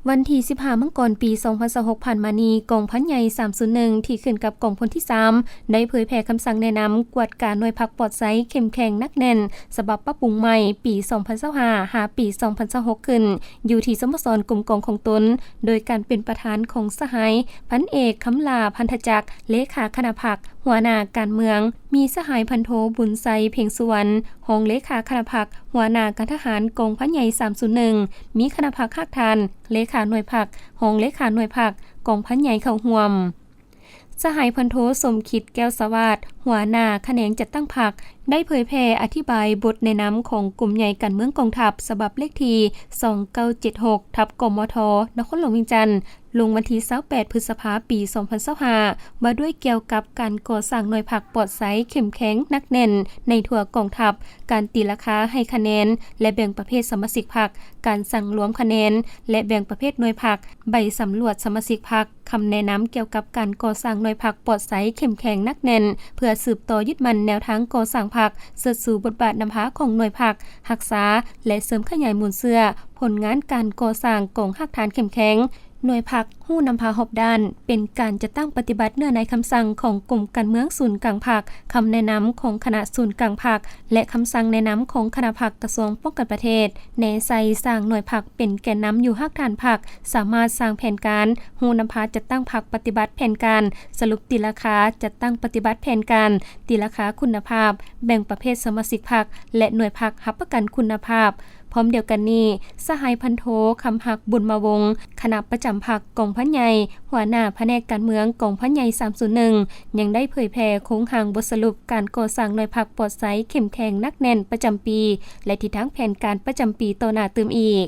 ວັນທີສິບຫ້າ ມັງກອນ ປີສອງພັນຊາວຫົກ ຜ່ານມານີ້, ກອງພັນໃຫຍ່ສາມສູນໜຶ່ງ ທີ່ຂຶ້ນກັບກອງພົນທີສາມ ໄດ້ເຜີຍແຜ່ຄຳສັ່ງແນະນຳກວດກາໜ່ວຍພັກປອດໃສເຂັ້ມແຂງໜັກແໜ້ນ ສະບັບປັບປຸງໃໝ່ ປີສອງພັນຊາວຫ້າ ຫາປີສອງພັນຊາວຫົກ ຂຶ້ນ ຢູ່ທີ່ສະໂມສອນກົມກອງຂອງຕົນ, ໂດຍການເປັນປະທານຂອງສະຫາຍພັນເອກ ຄຳຫຼາ ພັນທະຈັກ ເລຂາຄະນະພັກ ຫົວໜ້າການເມືອງ, ມີສະຫາຍພັນໂທ ບຸນໄຊ ເພັງສຸວັນ ຮອງເລຂາຄະນະພັກ ຫົວໜ້າການທະຫານກອງພັນໃຫຍ່ສາມສູນໜຶ່ງ, ມີຄະນະພັກຮາກຖານ ເລຂາໜ່ວຍພັກ, ຮອງເລຂາໜ່ວຍພັກ ກອງພັນໃຫຍ່ເຂົ້າຮ່ວມ. ສະຫາຍພັນໂທ ສົມຄິດ ແກ້ວສະຫວາດ ຫົວໜ້າຂະແໜງຈັດຕັ້ງພັກ ໄດ້ເຜີຍແຜ່ອະທິບາຍບົດແນະນຳຂອງກົມໃຫຍ່ການເມືອງກອງທັບ ສະບັບເລກທີສອງເກົ້າເຈັດຫົກ ທັບ ກມທ ນະຄອນຫຼວງວຽງຈັນ ລົງວັນທີຊາວແປດ ພຶດສະພາ ປີສອງພັນຊາວຫ້າ ວ່າດ້ວຍກ່ຽວກັບການກໍ່ສ້າງໜ່ວຍພັກປອດໃສເຂັ້ມແຂງໜັກແໜ້ນໃນທົ່ວກອງທັບ, ການຕີລາຄາໃຫ້ຄະແນນ ແລະ ແບ່ງປະເພດສະມາຊິກພັກ, ການສັງລວມຄະແນນ ແລະ ແບ່ງປະເພດໜ່ວຍພັກ, ໃບສຳຫຼວດສະມາຊິກພັກ, ຄຳແນະນຳກ່ຽວກັບການກໍ່ສ້າງໜ່ວຍພັກປອດໃສເຂັ້ມແຂງໜັກແໜ້ນ ເພື່ອສືບຕໍ່ຍຶດໝັ້ນແນວທາງກໍ່ສ້າງພັກ, ເຊີດຊູບົດບາດນຳພາຂອງໜ່ວຍພັກ, ຮັກສາ ແລະ ເສີມຂະຫຍາຍມູນເຊື້ອຜົນງານການກໍ່ສ້າງກອງຮາກຖານເຂັ້ມແຂງ, ໜ່ວຍພັກຮູ້ນຳພາຮອບດ້ານ ເປັນການຈັດຕັ້ງປະຕິບັດເນື້ອໃນຄຳສັ່ງຂອງກົມການເມືອງສູນກາງພັກ, ຄຳແນະນຳຂອງຄະນະສູນກາງພັກ ແລະ ຄຳສັ່ງແນະນຳຂອງຄະນະພັກກະຊວງປ້ອງກັນປະເທດ, ແນໃສ່ສ້າງໜ່ວຍພັກເປັນແກນນຳຢູ່ຮາກຖານພັກ, ສາມາດສ້າງແຜນການ, ຮູ້ນຳພາຈັດຕັ້ງພັກປະຕິບັດແຜນການ, ສະຫຼຸບຕີລາຄາ, ຈັດຕັ້ງປະຕິບັດແຜນການ, ຕີລາຄາຄຸນນະພາບ, ແບ່ງປະເພດສະມາຊິກພັກ ແລະ ໜ່ວຍພັກຮັບປະກັນຄຸນນະພາບ. ພ້ອມດຽວກັນນີ້, ສະຫາຍພັນໂທ ຄຳຮັກ ບຸນມາວົງ ຄະນະປະຈຳພັກກອງພັນໃຫຍ່, ຫົວໜ້າພະແນກການເມືອງກອງພັນໃຫຍ່ສາມສູນໜຶ່ງ ຍັງໄດ້ເຜີຍແຜ່ໂຄງຮ່າງບົດສະຫຼຸບການກໍ່ສ້າງໜ່ວຍພັກປອດໃສເຂັ້ມແຂງໜັກແໜ້ນປະຈຳປີ ແລະ ທິດທາງແຜນການປະຈຳປີຕໍ່ໜ້າຕື່ມອີກ.